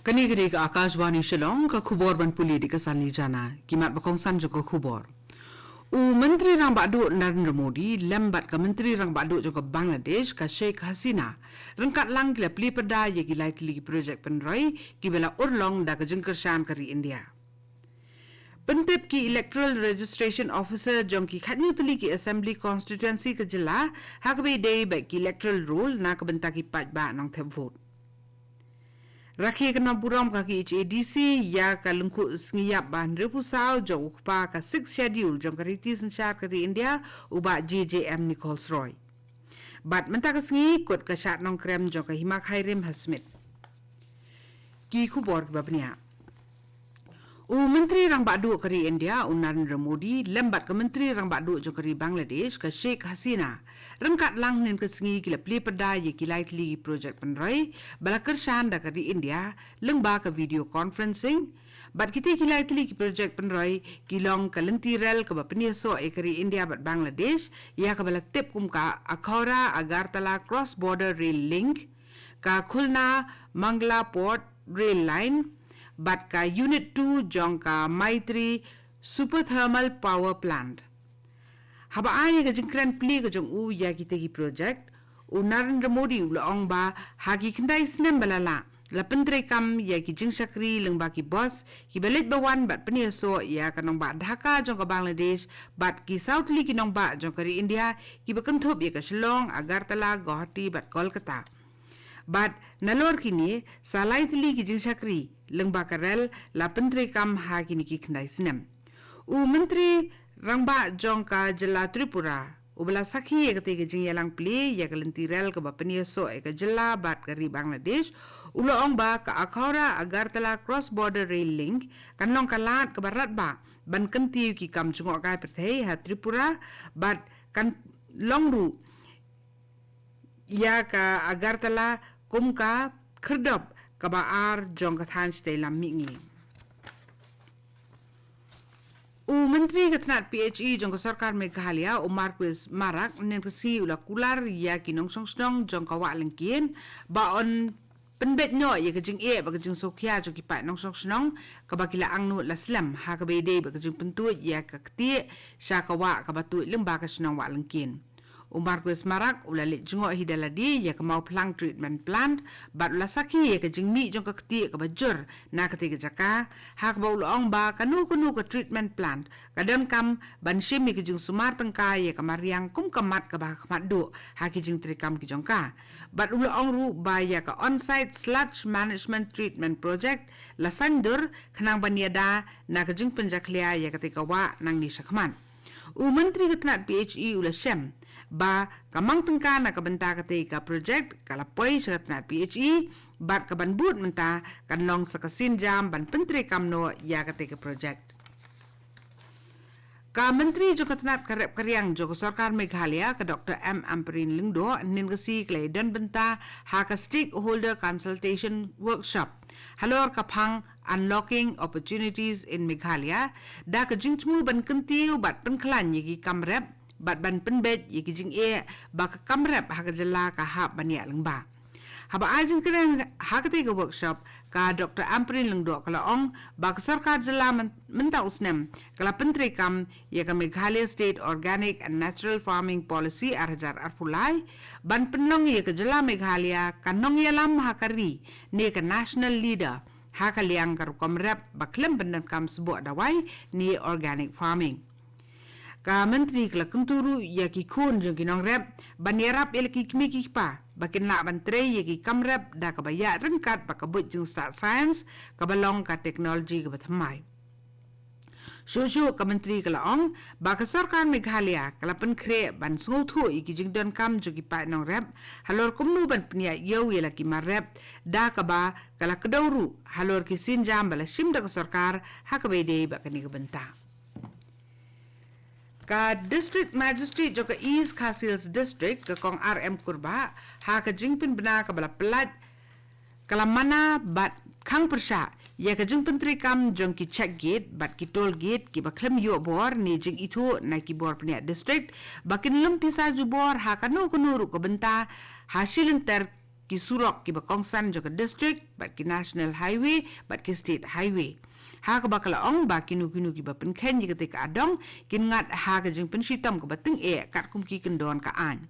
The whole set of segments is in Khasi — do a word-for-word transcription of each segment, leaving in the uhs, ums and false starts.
Kane ka dei ka Akashvani Shillong, ka khubor ban pule da ka Sanli Jana. Ki mat ba kongsan jong ka khubor. U Myntri Rangbah Duh Narendra Modi lem bad ka Myntri Rangbah Duh jong ka Bangladesh, ka Sheikh Hasina, ryngkat lang ki la plie pyrda ïa ki lai tylli ki projek pynroi kiba la urlong da ka jingkyrshan ka ri India. Pyntip ki Electoral Registration Officer jong ki khatnïew tylli ki Assembly Constituency ka jylla ha kaba ïadei bad ki electoral roll na ka bynta ki paidbah nongthep vote. Rakhe ka nam burom ka KHADC ïa ka lyngkhuh sngi ïap ba hynriewphew saw jong u kpa ka Sixth Schedule jong ka riti synshar ka ri India, u Bah J J M Nichols Roy. Bad mynta ka sngi kut ka shad nongkrem jong ka Hima Khyrim ha Smit. Ki khubor kiba bniah. U Myntri Rangbah Duh ka ri India, u Narendra Modi, lem bad ka Myntri Rangbah Duh jong ka ri Bangladesh, ka Sheikh Hasina, ryngkat lang hynnin ka sngi ki la plie pyrda ïa ki lai tylli ki projek pynroi ba la kyrshan da ka ri India lyngba ka video conferencing. Bad kitei ki lai tylli ki projek pynroi ki long ka lynti rel kaba pynïasoh ïa ka ri India bad Bangladesh, ïa kaba la tip kum ka Akhouda Agartala Cross Border Rail Link, ka Khulna Mangla Port Rail Line, bad ka Unit two jong ka Maitri Super Thermal Power Plant. Haba ai ïa ka jingkren plie ka jong u ïa kitei ki projek, u Narendra Modi u la ong ba ha ki khyndai snem ba la lah, la pyntreikam ïa ki jingshakri lyngba ki bus kiba leit ba wan bad pynïasoh ïa ka nongbah Dhaka jong ka Bangladesh bad ki saw tylli ki nongbah jong ka ri India kiba kynthup ïa ka Shillong, Agartala, Guwahati bad Kolkata. Bad nalor kine, sa lai tylli ki jingshakri lyngba ka rel la pyntreikam ha kine ki khyndai snem. U Myntri Rangbah jong ka jylla Tripura, uba la sakhi ïa katei ka jingïalang plie ïa ka lynti rel kaba pynïasoh ïa ka jylla bad ka ri Bangladesh, u la ong ba ka Akhouda Agartala Cross Border Rail Link kan long ka lad kaba radbah ban kyntiew ki kam jngohkai pyrthei ha Tripura, bad kan long ruh ïa ka Agartala kum ka khyrdop kaba ar jong ka thaiñ shatei lam mihngi. U Myntri ka tnat PHE jong ka Sorkar Meghalaya, u Marcuise Marak, hynnin ka sngi u la kular ïa ki nongshong shnong jong ka Wah Lyngkien ba yn pynbeit noh ïa ka jingeh bad ka jingsngewkhia jong ki paid nongshong shnong kaba ki la angnud la slem ha kaba ïadei bad ka jingpyntuid ïa ka ktieh sha ka wah kaba tuid lyngba ka shnong Wah Lyngkien. U Marcuise Marak u la leit jngoh hi da lade ïa ka Mawphlang Treatment Plant bad u la sakhi ïa ka jingmih jong ka ktieh kaba jur na katei ka jaka, ha kaba u la ong ba kano kano ka treatment plant ka donkam ban shim ïa ka jingsumar tyngka ïa ka mariang kum ka mat kaba ha khmat duh ha ki jingtreikam ki jong ka. Bad u la ong ruh ba ïa ka On-site Sludge Management Treatment Project la saiñdur khnang ban ïada na ka jingpynjakhlia ïa katei ka wah nangne shakhmat. U Myntri ka tnat PHE u la shem ba ka mang tyngka na ka bynta katei ka project ka la poi sha ka tnat PHE, bad kaban bud mynta kan long sa ka sienjam ban pyntreikam noh ïa katei ka project. Ka Myntri jong ka tnat ka rep ka riang jong ka Sorkar Meghalaya, ka Doctor M Ampareen Lyngdoh, hynnin ka sngi ka la ïadon bynta ha ka Stakeholder Consultation Workshop halor ka phang Unlocking Opportunities in Meghalaya, da ka jingthmu ban kyntiew bad pynkhlaiñ ïa ki kam rep bad ban pynbeit ïa ki jingeh ba ka kam rep ha ka jylla ka hap ban ïaid lyngba. Haba ai jingkren ha katei ka workshop, ka Doctor Ampareen Lyngdoh ka la ong ba ka Sorkar Jylla myn-, mynta u snem ka la pyntreikam ïa ka Meghalaya State Organic and Natural Farming Policy ar hajar arphew lai, ban pynlong ïa ka jylla Meghalaya ka nongïalam ha ka ri ne ka national leader ha ka liang ka rukom rep ba khlem pyndonkam sboh dawai ne organic farming. Ka Myntri ka la kyntu ruh ïa ki khun jong ki nongrep ban ïarap ïa la ki kmie ki kpa ba kin lah ban trei ïa ki kam rep da kaba ïaid ryngkat bad ka buit jingstad science kaba long ka technology kaba thymmai. Shuh shuh ka Myntri ka la ong ba ka Sorkar Meghalaya ka la pynkhreh ban sngewthuh ïa ki jingdonkam jong ki paid nongrep halor kumno ban pynïaid ïew ïa la ki mar rep, da kaba ka la kdew ruh halor ki sienjam ba la shim da ka sorkar ha kaba ïadei bad kane ka bynta. Ka District Magistrate jong ka East Khasi Hills District, ka Kong R M Kurbah, ha ka jingpynbna kaba la pyllait, ka la mana bad khang pyrshah ïa ka jingpyntreikam jong ki check gate bad ki toll gate kiba khlem ïoh bor ne jingithuh na ki bor bniah district ba kin lum pisa jubor ha kano kano ruh ka bynta ha shi lynter ki surok kiba kongsan jong ka district bad ki national highway bad ki state highway. Ha kaba ka la ong ba kino kino kiba pynkheiñ ïa kata ka adong kin ngat ha ka jingpynshitom kaba tyngeh katkum ki kyndon ka aiñ.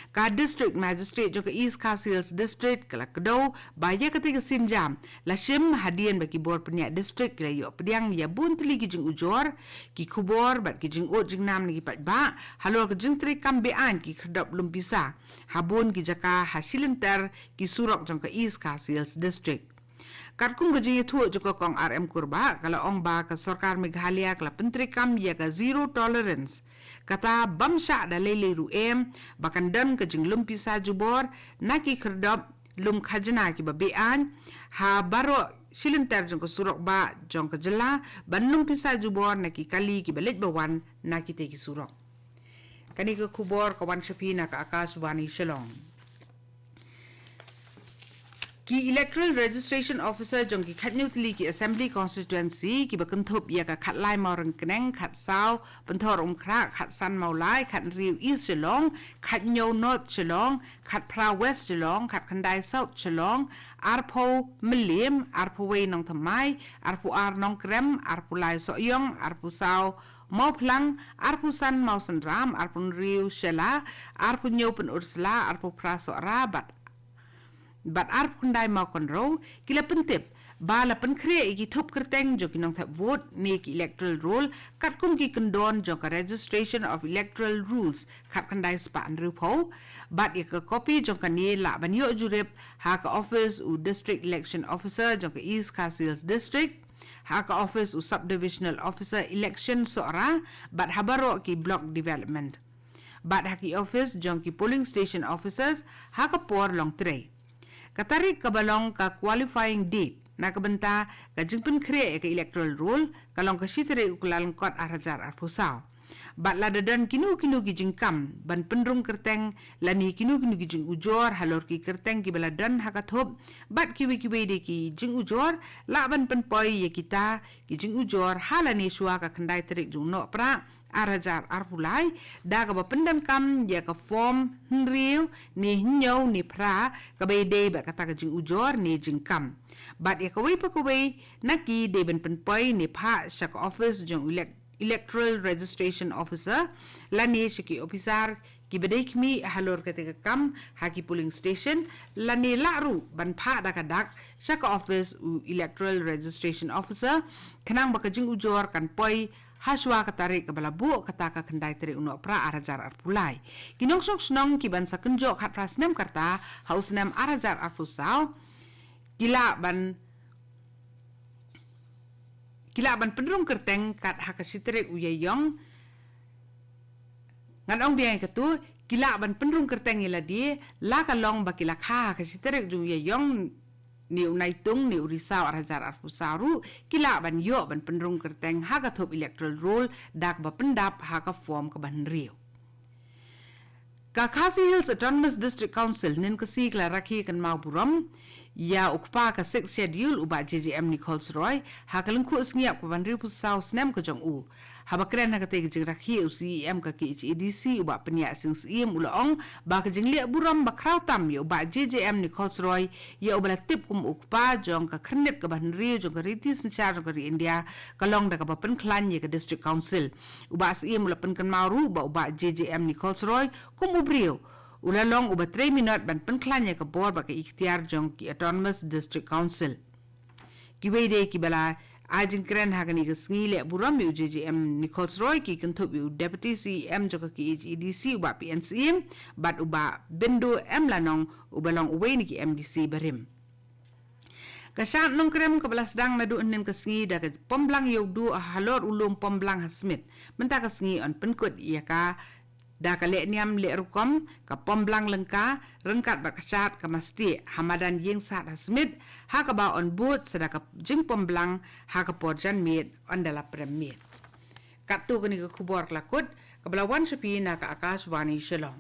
Ka District Magistrate jong ka East Khasi Hills District ka la kdew ba ïa kata ka sienjam la shim hadien ba ki bor pynïaid district ki la ïoh pdiang ïa bun tylli ki jingujor, ki khubor bad ki jingud jingnam na ki paidbah halor ka jingtrei kam be-aiñ ki khyrdop lum pisa ha bun ki jaka ha shilynter ki surok jong ka East Khasi Hills District. Katkum ka jingïathuh jong ka Kong R M Kurbah, ka la ong ba ka sorkar Meghalaya ka la pyntreikam ïa ka zero tolerance, kata bym shah da lei lei ruh em ba kan don ka jinglum pisa jubor na ki khyrdop lum khajna kiba be-aiñ ha baroh shilynter jong ka surok bah jong ka jylla, ban lum pisa jubor na ki kali kiba leit ba wan na kita ki surok. Kane ka khubor ka wan sha phi na ka Akashvani Shillong. Ki Electoral Registration Officer jong ki khatñiew tylli ki Assembly Constituency kiba kynthup ïa ka khatlai Mawryngkneng, khatsaw Pynthorumkhrah, khatsan Mawlai, khathynriew East Shillong, khathynñiew North Shillong, khatphra West Shillong, khatkhyndai South Shillong, arphew Mylliem, arphew wei Nongthymmai, arphew ar Nongkrem, arphew lai Sohiong, arphew saw Mawphlang, arphew san Mawsynram, arphew hynriew Shella, arphew hynñiew Pynursla, arphew phra Sohra bad, bad arphew khyndai Mawkynrew, ki la pyntip ba la pynkhreh ïa ki thup kyrteng jong ki nongthep vote ne ki electoral roll katkum ki kyndon jong ka Registration of Electoral Rules khatkhyndai spah hynriewphew, bad ïa ka kopi jong kane lah ban ïoh jurip ha ka office u District Election Officer jong ka East Khasi Hills District, ha ka office u Subdivisional Officer Election Sohra, bad ha baroh ki Block Development, bad ha ki office jong ki Polling Station Officers ha ka por long trei. Ka tarik kaba long ka qualifying date na ka bynta ka jingpynkhreh ïa ka electoral roll ka long ka shi tarik u Kyllalyngkot ar hajar arphew saw. Bad lada don kino kino ki jingkam ban pynrung kyrteng lane kino kino ki jingujor halor ki kyrteng kiba la don ha ka thup bad kiwei kiwei de ki jingujor, lah ban pynpoi ïa kita ki jingujor ha lane shuwa ka khyndai tarik jong u Nohprah ar hajar arphew lai da kaba pyndonkam ïa ka form hynriew ne hynñiew ne phra kaba ïadei bad kata ka jingujor ne jingkam. Bad ïa kawei pa kawei na ki dei ban pynpoi ne phah sha ka office jong u elec-, Electoral Registration Officer lane sha ki ophisar kiba dei khmih halor kata ka kam ha ki polling station, lane lah ruh ban phah da ka dak sha ka office u Electoral Registration Officer, khnang ba ka jingujor kan poi ha shuwa ka tarik kaba la buh, kata ka khyndai tarik u Nohprah ar hajar arphew lai. Ki nongshong shnong kiban sa kynjoh khatphra snem ka rta ha u snem ar hajar arphew saw ki lah ban, ki lah ban pynrung kyrteng kat ha ka shi tarik u Ïaïong. Ngan ong biang ïa katu, ki lah ban pynrung kyrteng ïa lade, la ka long ba ki la kha ha ka shi tarik jong u Ïaïong ne u Naitung ne u Risaw ar hajar arphew saw ruh, ki lah ban ïoh ban pynrung kyrteng ha ka thup electoral roll da kaba pyndap ha ka form kaba hynriew. Ka Khasi Hills Autonomous District Council hynnin ka sngi ka la rakhe kynmaw burom ïa u kpa ka Sixth Schedule, u Bah J J M Nichols Roy, ha ka lyngkhuh sngi ïap kaba hynriewphew saw snem ka jong u. Haba kren ha katei ka jingrakhe, u C E M ka K H A D C, u Bah Pynïaid Sing Syiem, u la ong ba ka jingleh burom ba khraw tam ïa u Bah J J M Nichols Roy, ïa uba la tip kum u kpa jong ka khyrnit kaba hynriew jong ka riti synshar jong ka ri India, ka long da kaba pynkhlaiñ ïa ka District Council. U Bah Syiem u la pynkynmaw ruh ba u Bah J J M Nichols Roy kum u briew u la long uba trei minot ban pynkhlaiñ ïa ka bor bad ka iktiar jong ki Autonomous District Council. Kiwei de kiba la ai jingkren ha kane ka sngi leh burom ïa u J J M Nichols Roy ki kynthup ïa u Deputy C E M jong ka K H A D C, u Bah P N Syiem, bad u Bah Bindo M Lanong uba long uwei na ki M D C barim. Ka shad Nongkrem kaba la sdang naduh hynnin ka sngi da ka Pomblang Ïewduh halor u lum Pomblang ha Smit, mynta ka sngi yn pynkut ïa ka da ka leh niam leh rukom ka Pomblang Lyngka ryngkat bad ka shad ka Mastieh ha madan Ïingsad ha Smit, ha kaba yn bud sa da ka jingpomblang ha ka por janmiet ynda la prem miet. Katto kane ka khubor ka la kut, kaba la wan sha phi na ka Akashvani Shillong.